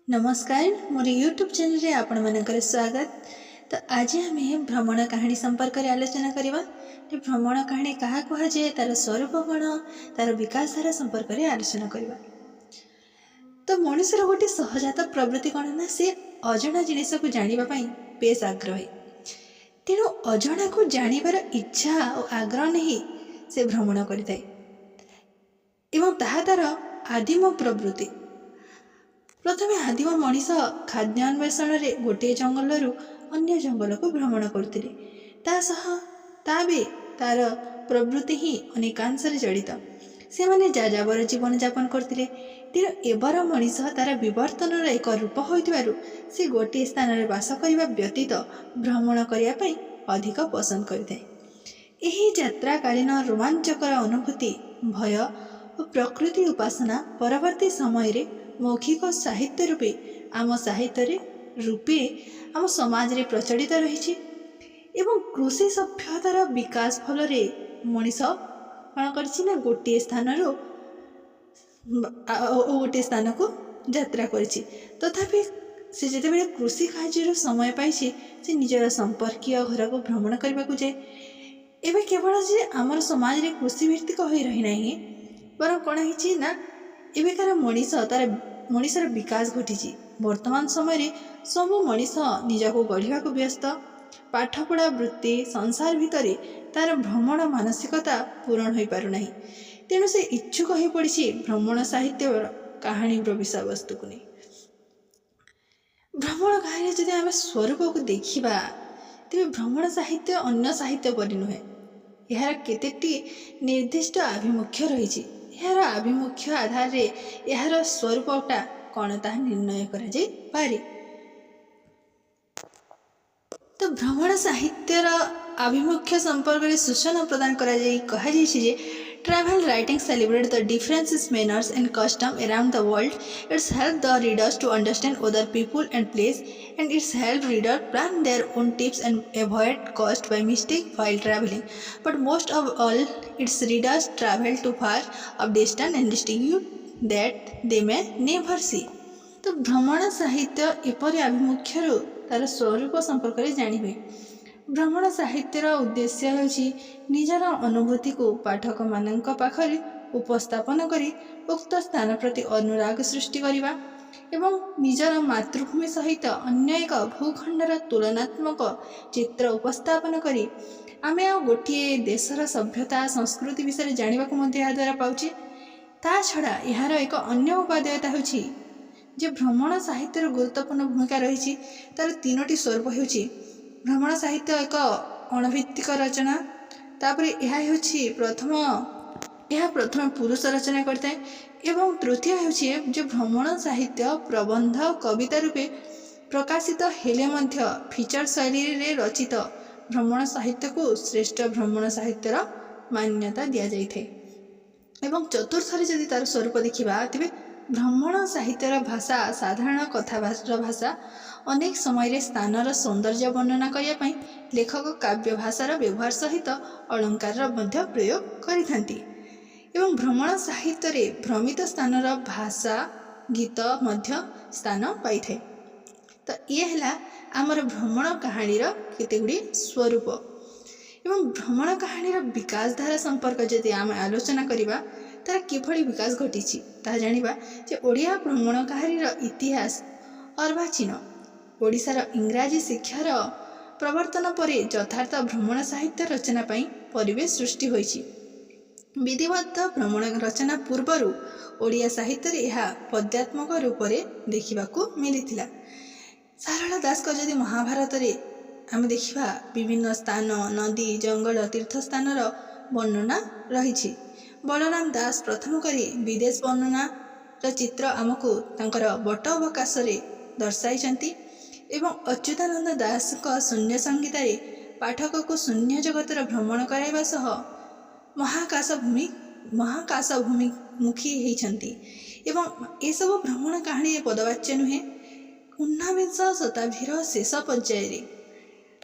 ନମସ୍କାର, ମୋର ୟୁଟ୍ୟୁବ୍ ଚ୍ୟାନେଲରେ ଆପଣମାନଙ୍କର ସ୍ୱାଗତ। ତ ଆଜି ଆମେ ଭ୍ରମଣ କାହାଣୀ ସମ୍ପର୍କରେ ଆଲୋଚନା କରିବା ଯେ ଭ୍ରମଣ କାହାଣୀ କାହା କୁହାଯାଏ, ତା'ର ସ୍ୱରୂପ କ'ଣ, ତା'ର ବିକାଶ ଧାରା ସମ୍ପର୍କରେ ଆଲୋଚନା କରିବା। ତ ମଣିଷର ଗୋଟେ ସହଜାତ ପ୍ରବୃତ୍ତି କ'ଣ ନା ସେ ଅଜଣା ଜିନିଷକୁ ଜାଣିବା ପାଇଁ ବେଶ ଆଗ୍ରହୀ। ତେଣୁ ଅଜଣାକୁ ଜାଣିବାର ଇଚ୍ଛା ଓ ଆଗ୍ରହ ନେଇ ସେ ଭ୍ରମଣ କରିଥାଏ ଏବଂ ତାହା ତା'ର ଆଦିମ ପ୍ରବୃତ୍ତି। ପ୍ରଥମେ ଆଦିମ ମଣିଷ ଖାଦ୍ୟ ଅନ୍ୱେଷଣରେ ଗୋଟିଏ ଜଙ୍ଗଲରୁ ଅନ୍ୟ ଜଙ୍ଗଲକୁ ଭ୍ରମଣ କରୁଥିଲେ। ତା ସହ ତା ବି ତା'ର ପ୍ରବୃତ୍ତି ହିଁ ଅନେକାଂଶରେ ଜଡ଼ିତ। ସେମାନେ ଯାଯାବର ଜୀବନଯାପନ କରୁଥିଲେ। ତେଣୁ ଏବର ମଣିଷ ତା'ର ବିବର୍ତ୍ତନର ଏକ ରୂପ ହୋଇଥିବାରୁ ସେ ଗୋଟିଏ ସ୍ଥାନରେ ବାସ କରିବା ବ୍ୟତୀତ ଭ୍ରମଣ କରିବା ପାଇଁ ଅଧିକ ପସନ୍ଦ କରିଥାଏ। ଏହି ଯାତ୍ରାକାଳୀନ ରୋମାଞ୍ଚକର ଅନୁଭୂତି, ଭୟ ଓ ପ୍ରକୃତି ଉପାସନା ପରବର୍ତ୍ତୀ ସମୟରେ ମୌଖିକ ସାହିତ୍ୟ ରୂପେ ଆମ ସାହିତ୍ୟରେ ରୂପେ ଆମ ସମାଜରେ ପ୍ରଚଳିତ ରହିଛି। ଏବଂ କୃଷି ସଭ୍ୟତାର ବିକାଶ ଫଳରେ ମଣିଷ କ'ଣ କରିଛି ନା ଗୋଟିଏ ସ୍ଥାନରୁ ଆଉ ଗୋଟିଏ ସ୍ଥାନକୁ ଯାତ୍ରା କରିଛି। ତଥାପି ସେ ଯେତେବେଳେ କୃଷି କାର୍ଯ୍ୟରୁ ସମୟ ପାଇଛି, ସେ ନିଜର ସମ୍ପର୍କୀୟ ଘରକୁ ଭ୍ରମଣ କରିବାକୁ ଯାଏ। ଏବେ କେବଳ ଯେ ଆମର ସମାଜରେ କୃଷିଭିତ୍ତିକ ହୋଇ ରହିନାହିଁ, ବରଂ କ'ଣ ହେଇଛି ନା ଏବେକାର ମଣିଷ ତାର ମଣିଷର ବିକାଶ ଘଟିଛି। ବର୍ତ୍ତମାନ ସମୟରେ ସବୁ ମଣିଷ ନିଜକୁ ଗଢ଼ିବାକୁ ବ୍ୟସ୍ତ। ପାଠପଢ଼ା, ବୃତ୍ତି, ସଂସାର ଭିତରେ ତାର ଭ୍ରମଣ ମାନସିକତା ପୂରଣ ହୋଇପାରୁନାହିଁ। ତେଣୁ ସେ ଇଚ୍ଛୁକ ହୋଇପଡ଼ିଛି ଭ୍ରମଣ ସାହିତ୍ୟର କାହାଣୀର ବିଷୟବସ୍ତୁକୁ ନେଇ। ଭ୍ରମଣ କାହାଣୀ ଯଦି ଆମେ ସ୍ୱରୂପକୁ ଦେଖିବା, ତେବେ ଭ୍ରମଣ ସାହିତ୍ୟ ଅନ୍ୟ ସାହିତ୍ୟ ପରି ନୁହେଁ। ଏହାର କେତେଟି ନିର୍ଦ୍ଦିଷ୍ଟ ଆଭିମୁଖ୍ୟ ରହିଛି। ଏହାର ଆଭିମୁଖ୍ୟ ଆଧାରରେ ଏହାର ସ୍ୱରୂପଟା କ'ଣ ତାହା ନିର୍ଣ୍ଣୟ କରାଯାଇପାରେ। ତ ଭ୍ରମଣ ସାହିତ୍ୟର ଆଭିମୁଖ୍ୟ ସମ୍ପର୍କରେ ସୂଚନା ପ୍ରଦାନ କରାଯାଇ କୁହାଯାଇଛି ଯେ travel writing celebrate the differences, manners and custom around the world. It's help the readers to understand other people and place, and it's help reader plan their own trips and avoid cost by mistake while traveling. But most of all, its readers travel to far off distant and distinguish that they may never see. ତ ଭ୍ରମଣ ସାହିତ୍ୟ ଏପରି ଆଭିମୁଖ୍ୟରୁ ତା'ର ସ୍ୱରୂପ ସମ୍ପର୍କରେ ଜାଣିହୁଏ। ଭ୍ରମଣ ସାହିତ୍ୟର ଉଦ୍ଦେଶ୍ୟ ହେଉଛି ନିଜର ଅନୁଭୂତିକୁ ପାଠକମାନଙ୍କ ପାଖରେ ଉପସ୍ଥାପନ କରି ଉକ୍ତ ସ୍ଥାନ ପ୍ରତି ଅନୁରାଗ ସୃଷ୍ଟି କରିବା ଏବଂ ନିଜର ମାତୃଭୂମି ସହିତ ଅନ୍ୟ ଏକ ଭୂଖଣ୍ଡର ତୁଳନାତ୍ମକ ଚିତ୍ର ଉପସ୍ଥାପନ କରି ଆମେ ଆଉ ଗୋଟିଏ ଦେଶର ସଭ୍ୟତା, ସଂସ୍କୃତି ବିଷୟରେ ଜାଣିବାକୁ ମଧ୍ୟ ଏହାଦ୍ୱାରା ପାଉଛେ। ତା ଛଡ଼ା ଏହାର ଏକ ଅନ୍ୟ ଉପାଦେୟତା ହେଉଛି ଯେ ଭ୍ରମଣ ସାହିତ୍ୟର ଗୁରୁତ୍ୱପୂର୍ଣ୍ଣ ଭୂମିକା ରହିଛି। ତା'ର ତିନୋଟି ସ୍ୱରୂପ ହେଉଛି ଭ୍ରମଣ ସାହିତ୍ୟ ଏକ ଅଣଭିତ୍ତିକ ରଚନା, ତାପରେ ଏହା ପ୍ରଥମେ ପୁରୁଷ ରଚନା କରିଥାଏ ଏବଂ ତୃତୀୟ ହେଉଛି ଯେ ଭ୍ରମଣ ସାହିତ୍ୟ ପ୍ରବନ୍ଧ, କବିତା ରୂପେ ପ୍ରକାଶିତ ହେଲେ ମଧ୍ୟ ଫିଚର ଶୈଳୀରେ ରଚିତ ଭ୍ରମଣ ସାହିତ୍ୟକୁ ଶ୍ରେଷ୍ଠ ଭ୍ରମଣ ସାହିତ୍ୟର ମାନ୍ୟତା ଦିଆଯାଇଥାଏ। ଏବଂ ଚତୁର୍ଥରେ ଯଦି ତା'ର ସ୍ୱରୂପ ଦେଖିବା, ତେବେ ଭ୍ରମଣ ସାହିତ୍ୟର ଭାଷା ସାଧାରଣ କଥାର ଭାଷା। ଅନେକ ସମୟରେ ସ୍ଥାନର ସୌନ୍ଦର୍ଯ୍ୟ ବର୍ଣ୍ଣନା କରିବା ପାଇଁ ଲେଖକ କାବ୍ୟ ଭାଷାର ବ୍ୟବହାର ସହିତ ଅଳଙ୍କାରର ମଧ୍ୟ ପ୍ରୟୋଗ କରିଥାନ୍ତି। ଏବଂ ଭ୍ରମଣ ସାହିତ୍ୟରେ ଭ୍ରମିତ ସ୍ଥାନର ଭାଷା ଗୀତ ମଧ୍ୟ ସ୍ଥାନ ପାଇଥାଏ। ତ ଇଏ ହେଲା ଆମର ଭ୍ରମଣ କାହାଣୀର କେତେ ଗୁଡ଼ିଏ ସ୍ୱରୂପ। ଏବଂ ଭ୍ରମଣ କାହାଣୀର ବିକାଶ ଧାରା ସମ୍ପର୍କ ଯଦି ଆମେ ଆଲୋଚନା କରିବା, ତାର କିଭଳି ବିକାଶ ଘଟିଛି ତାହା ଜାଣିବା ଯେ ଓଡ଼ିଆ ଭ୍ରମଣ କାହାଣୀର ଇତିହାସ ଅର୍ବାଚୀନ। ଓଡ଼ିଶାର ଇଂରାଜୀ ଶିକ୍ଷାର ପ୍ରବର୍ତ୍ତନ ପରେ ଯଥାର୍ଥ ଭ୍ରମଣ ସାହିତ୍ୟ ରଚନା ପାଇଁ ପରିବେଶ ସୃଷ୍ଟି ହୋଇଛି। ବିଧିବଦ୍ଧ ଭ୍ରମଣ ରଚନା ପୂର୍ବରୁ ଓଡ଼ିଆ ସାହିତ୍ୟରେ ଏହା ପଦ୍ୟାତ୍ମକ ରୂପରେ ଦେଖିବାକୁ ମିଳିଥିଲା। ସାରଳା ଦାସଙ୍କ ଯଦି ମହାଭାରତରେ ଆମେ ଦେଖିବା, ବିଭିନ୍ନ ସ୍ଥାନ, ନଦୀ, ଜଙ୍ଗଲ, ତୀର୍ଥସ୍ଥାନର ବର୍ଣ୍ଣନା ରହିଛି। ବଳରାମ ଦାସ ପ୍ରଥମ କରି ବିଦେଶ ବର୍ଣ୍ଣନାର ଚିତ୍ର ଆମକୁ ତାଙ୍କର ବଟ ଅବକାଶରେ ଦର୍ଶାଇଛନ୍ତି ଏବଂ ଅଚ୍ୟୁତାନନ୍ଦ ଦାସଙ୍କ ଶୂନ୍ୟ ସଂହିତାରେ ପାଠକକୁ ଶୂନ୍ୟ ଜଗତର ଭ୍ରମଣ କରାଇବା ସହ ମହାକାଶ ଭୂମିମୁଖୀ ହେଇଛନ୍ତି। ଏବଂ ଏସବୁ ଭ୍ରମଣ କାହାଣୀ ପଦବାଚ୍ୟ ନୁହେଁ। ଊନବିଂଶ ଶତାବ୍ଦୀର ଶେଷ ପର୍ଯ୍ୟାୟରେ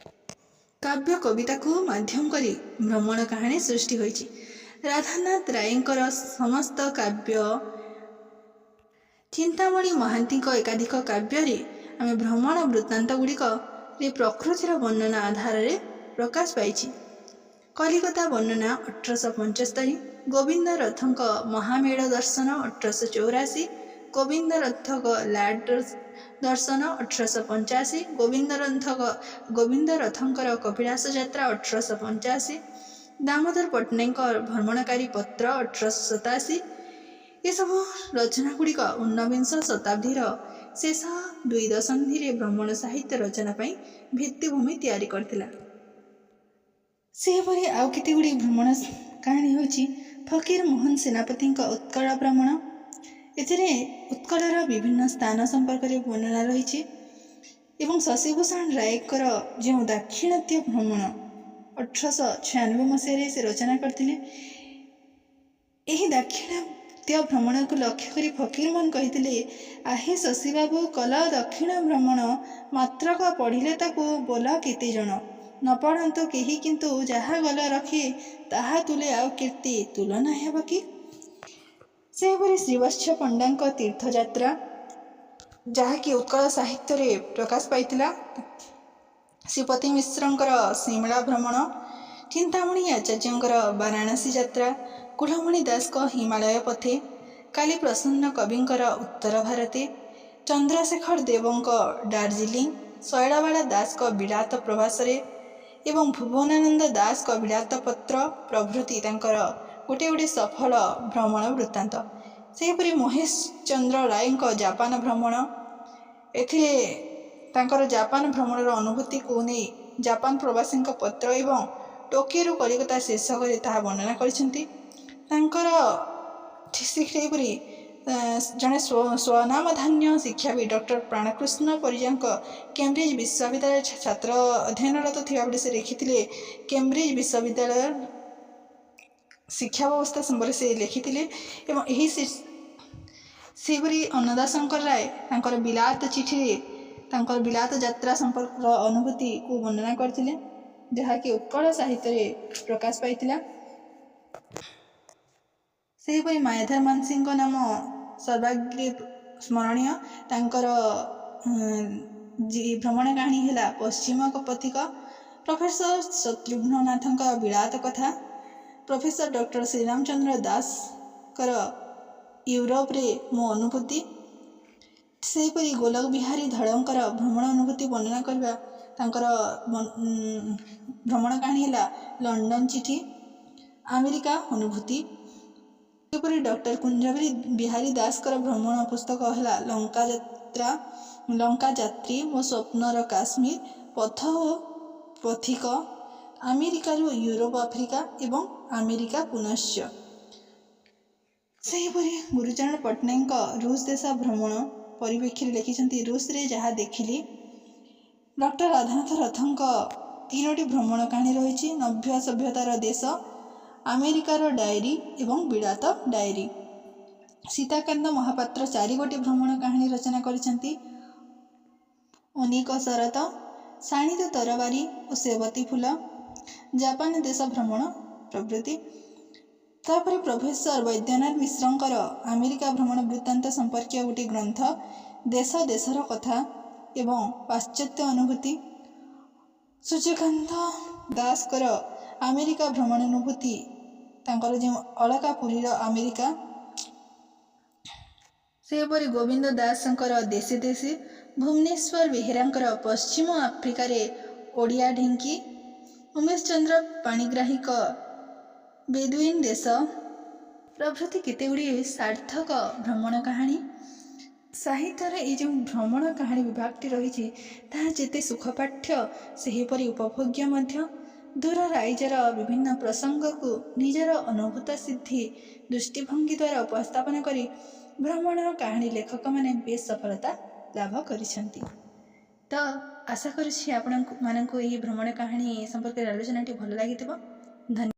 କାବ୍ୟ କବିତାକୁ ମାଧ୍ୟମ କରି ଭ୍ରମଣ କାହାଣୀ ସୃଷ୍ଟି ହୋଇଛି। ରାଧାନାଥ ରାୟଙ୍କର ସମସ୍ତ କାବ୍ୟ ଚିନ୍ତାମଣି ମହାନ୍ତିଙ୍କ ଏକାଧିକ କାବ୍ୟରେ ଆମେ ଭ୍ରମଣ ବୃତ୍ତାନ୍ତ ଗୁଡ଼ିକରେ ପ୍ରକୃତିର ବର୍ଣ୍ଣନା ଆଧାରରେ ପ୍ରକାଶ ପାଇଛି। କଲିକତା ବର୍ଣ୍ଣନା 1875, ଗୋବିନ୍ଦ ରଥଙ୍କ ମହାମେଳ ଦର୍ଶନ 1884, ଗୋବିନ୍ଦ ରଥଙ୍କ ଲାଟ ଦର୍ଶନ 1885, ଗୋବିନ୍ଦ ରଥଙ୍କର କପିଳାସ ଯାତ୍ରା 1885, ଦାମୋଦର ପଟ୍ଟନାୟକଙ୍କ ଭ୍ରମଣକାରୀ ପତ୍ର 1887। ଏସବୁ ରଚନା ଗୁଡ଼ିକ ଊନବିଂଶ ଶତାବ୍ଦୀର ଶେଷ 2 ଦଶନ୍ଧିରେ ଭ୍ରମଣ ସାହିତ୍ୟ ରଚନା ପାଇଁ ଭିତ୍ତିଭୂମି ତିଆରି କରିଥିଲା। ସେହିପରି ଆଉ କେତେ ଗୁଡ଼ିଏ ଭ୍ରମଣ କାହାଣୀ ହେଉଛି ଫକୀର ମୋହନ ସେନାପତିଙ୍କ ଉତ୍କଳ ଭ୍ରମଣ। ଏଥିରେ ଉତ୍କଳର ବିଭିନ୍ନ ସ୍ଥାନ ସମ୍ପର୍କରେ ବର୍ଣ୍ଣନା ରହିଛି ଏବଂ ଶଶିଭୂଷଣ ରାୟଙ୍କର ଯେଉଁ ଦାକ୍ଷିଣାତ୍ୟ ଭ୍ରମଣ 1896 ମସିହାରେ ସେ ରଚନା କରିଥିଲେ, ଏହି ଦାକ୍ଷିଣାତ୍ୟ ଭ୍ରମଣକୁ ଲକ୍ଷ୍ୟ କରି ଫକୀରମୋହନ କହିଥିଲେ, "ଆହେ ଶଶୀବାବୁ କଲ ଦକ୍ଷିଣ ଭ୍ରମଣ, ମାତ୍ରକ ପଢ଼ିଲେ ତାକୁ ବୋଲ କେତେ ଜଣ? ନ ପଢ଼ନ୍ତୁ କେହି କିନ୍ତୁ ଯାହା ଗଲ ରଖେ, ତାହା ତୁଲେ ଆଉ କୀର୍ତ୍ତି ତୁଳନା ହେବ କି?" ସେହିପରି ଶ୍ରୀବତ୍ସ ପଣ୍ଡାଙ୍କ ତୀର୍ଥଯାତ୍ରା, ଯାହାକି ଉତ୍କଳ ସାହିତ୍ୟରେ ପ୍ରକାଶ ପାଇଥିଲା, ଶ୍ରୀପତି ମିଶ୍ରଙ୍କର ସିମଳା ଭ୍ରମଣ, ଚିନ୍ତାମଣି ଆଚାର୍ଯ୍ୟଙ୍କର ବାରାଣସୀ ଯାତ୍ରା, କୁଳମଣି ଦାସଙ୍କ ହିମାଳୟ ପଥେ, କାଳୀପ୍ରସନ୍ନ କବିଙ୍କର ଉତ୍ତର ଭାରତେ, ଚନ୍ଦ୍ରଶେଖର ଦେବଙ୍କ ଦାର୍ଜିଲିଂ, ଶୈଳବାଳା ଦାସଙ୍କ ବିଳାତ ପ୍ରବାସରେ ଏବଂ ଭୁବନାନନ୍ଦ ଦାସଙ୍କ ବିଳାତ ପତ୍ର ପ୍ରଭୃତି ତାଙ୍କର ଗୋଟିଏ ଗୋଟିଏ ସଫଳ ଭ୍ରମଣ ବୃତ୍ତାନ୍ତ। ସେହିପରି ମହେଶ ଚନ୍ଦ୍ର ରାୟଙ୍କ ଜାପାନ ଭ୍ରମଣ, ଏଥିରେ ତାଙ୍କର ଜାପାନ ଭ୍ରମଣର ଅନୁଭୂତିକୁ ନେଇ ଜାପାନ ପ୍ରବାସୀଙ୍କ ପତ୍ର ଏବଂ ଟୋକିଓରୁ କଲିକତା ଶୀର୍ଷକରେ ତାହା ବର୍ଣ୍ଣନା କରିଛନ୍ତି। ତାଙ୍କର ସେହିପରି ଜଣେ ସ୍ୱନାମଧନ୍ୟ ଶିକ୍ଷାବିତ୍ ଡକ୍ଟର ପ୍ରାଣକୃଷ୍ଣ ପରିଜାଙ୍କ କେମ୍ବ୍ରିଜ ବିଶ୍ୱବିଦ୍ୟାଳୟ ଛାତ୍ର ଅଧ୍ୟୟନରତ ଥିବାବେଳେ ସେ ଲେଖିଥିଲେ, କେମ୍ବ୍ରିଜ ବିଶ୍ୱବିଦ୍ୟାଳୟ ଶିକ୍ଷା ବ୍ୟବସ୍ଥା ସମ୍ପର୍କରେ ସେ ଲେଖିଥିଲେ। ଏବଂ ସେହିପରି ଅନ୍ନଦାଶଙ୍କର ରାୟ ତାଙ୍କର ବିଲାତ ଚିଠିରେ ତାଙ୍କର ବିଲାତ ଯାତ୍ରା ସମ୍ପର୍କର ଅନୁଭୂତିକୁ ବର୍ଣ୍ଣନା କରିଥିଲେ, ଯାହାକି ଉତ୍କଳ ସାହିତ୍ୟରେ ପ୍ରକାଶ ପାଇଥିଲା। ସେହିପରି ମାୟାଧର ମାନସିଂହଙ୍କ ନାମ ସର୍ବାଗ୍ରେ ସ୍ମରଣୀୟ। ତାଙ୍କର ଭ୍ରମଣ କାହାଣୀ ହେଲା ପଶ୍ଚିମ ପଥିକ, ପ୍ରଫେସର ଶତ୍ରୁଘ୍ନନାଥଙ୍କ ବିଳାତ କଥା, ପ୍ରଫେସର ଡକ୍ଟର ଶ୍ରୀରାମଚନ୍ଦ୍ର ଦାସଙ୍କର ୟୁରୋପରେ ମୋ ଅନୁଭୂତି। ସେହିପରି ଗୋଲକ ବିହାରୀ ଧଳଙ୍କର ଭ୍ରମଣ ଅନୁଭୂତି ବର୍ଣ୍ଣନା କରିବା ତାଙ୍କର ଭ୍ରମଣ କାହାଣୀ ହେଲା ଲଣ୍ଡନ ଚିଠି, ଆମେରିକା ଅନୁଭୂତି। ସେହିପରି ଡକ୍ଟର କୁଞ୍ଜ ବିହାରୀ ଦାସଙ୍କର ଭ୍ରମଣ ପୁସ୍ତକ ହେଲା ଲଙ୍କା ଯାତ୍ରା, ଲଙ୍କା ଯାତ୍ରୀ, ମୋ ସ୍ୱପ୍ନର କାଶ୍ମୀର, ପଥ ଓ ପଥିକ, ଆମେରିକାରୁ ୟୁରୋପ ଆଫ୍ରିକା ଏବଂ ଆମେରିକା ପୁନଶ୍ଚ। ସେହିପରି ଗୁରୁଚରଣ ପଟ୍ଟନାୟକଙ୍କ ରୁଷ ଦେଶ ଭ୍ରମଣ ପରିପ୍ରେକ୍ଷୀରେ ଲେଖିଛନ୍ତି ରୁଷରେ ଯାହା ଦେଖିଲି। ଡକ୍ଟର ରାଧାନାଥ ରଥଙ୍କ ତିନୋଟି ଭ୍ରମଣ କାହାଣୀ ରହିଛି: ନଭ୍ୟ ସଭ୍ୟତାର ଦେଶ, ଆମେରିକାର ଡାଏରୀ ଏବଂ ବିଳାତ ଡାଏରୀ। ସୀତାକାନ୍ତ ମହାପାତ୍ର ଚାରିଗୋଟି ଭ୍ରମଣ କାହାଣୀ ରଚନା କରିଛନ୍ତି: ଅନେକ ଶରତ, ଶାଣିତ ତରବାରୀ ଓ ସେବତୀ ଫୁଲ, ଜାପାନ ଦେଶ ଭ୍ରମଣ ପ୍ରଭୃତି। ତାପରେ ପ୍ରଫେସର ବୈଦ୍ୟନାଥ ମିଶ୍ରଙ୍କର ଆମେରିକା ଭ୍ରମଣ ବୃତ୍ତାନ୍ତ ସମ୍ପର୍କୀୟ ଗୋଟିଏ ଗ୍ରନ୍ଥ ଦେଶ ଦେଶର କଥା ଏବଂ ପାଶ୍ଚାତ୍ୟ ଅନୁଭୂତି, ସୂର୍ଯ୍ୟକାନ୍ତ ଦାସଙ୍କର ଆମେରିକା ଭ୍ରମଣ ଅନୁଭୂତି, ତାଙ୍କର ଯେଉଁ ଅଳକାପୁରୀର ଆମେରିକା, ସେହିପରି ଗୋବିନ୍ଦ ଦାସଙ୍କର ଦେଶେ ଦେଶେ, ଭୁବନେଶ୍ୱର ବେହେରାଙ୍କର ପଶ୍ଚିମ ଆଫ୍ରିକାରେ ଓଡ଼ିଆ ଢିଙ୍କି, ଉମେଶ ଚନ୍ଦ୍ର ପାଣିଗ୍ରାହୀଙ୍କ ବେଦୁଇନ ଦେଶ ପ୍ରଭୃତି କେତେଗୁଡ଼ିଏ ସାର୍ଥକ ଭ୍ରମଣ କାହାଣୀ। ସାହିତ୍ୟର ଏଇ ଯେଉଁ ଭ୍ରମଣ କାହାଣୀ ବିଭାଗଟି ରହିଛି, ତାହା ଯେତେ ସୁଖପାଠ୍ୟ ସେହିପରି ଉପଭୋଗ୍ୟ ମଧ୍ୟ। ଦୂର ରାଇଜର ବିଭିନ୍ନ ପ୍ରସଙ୍ଗକୁ ନିଜର ଅନୁଭୂତ ସିଦ୍ଧି ଦୃଷ୍ଟିଭଙ୍ଗୀ ଦ୍ୱାରା ଉପସ୍ଥାପନ କରି ଭ୍ରମଣ କାହାଣୀ ଲେଖକମାନେ ବେଶ ସଫଳତା ଲାଭ କରିଛନ୍ତି। ତ ଆଶା କରୁଛି ଆପଣଙ୍କୁ ମାନଙ୍କୁ ଏହି ଭ୍ରମଣ କାହାଣୀ ସମ୍ପର୍କରେ ଆଲୋଚନାଟି ଭଲ ଲାଗିଥିବ। ଧନ୍ୟବାଦ।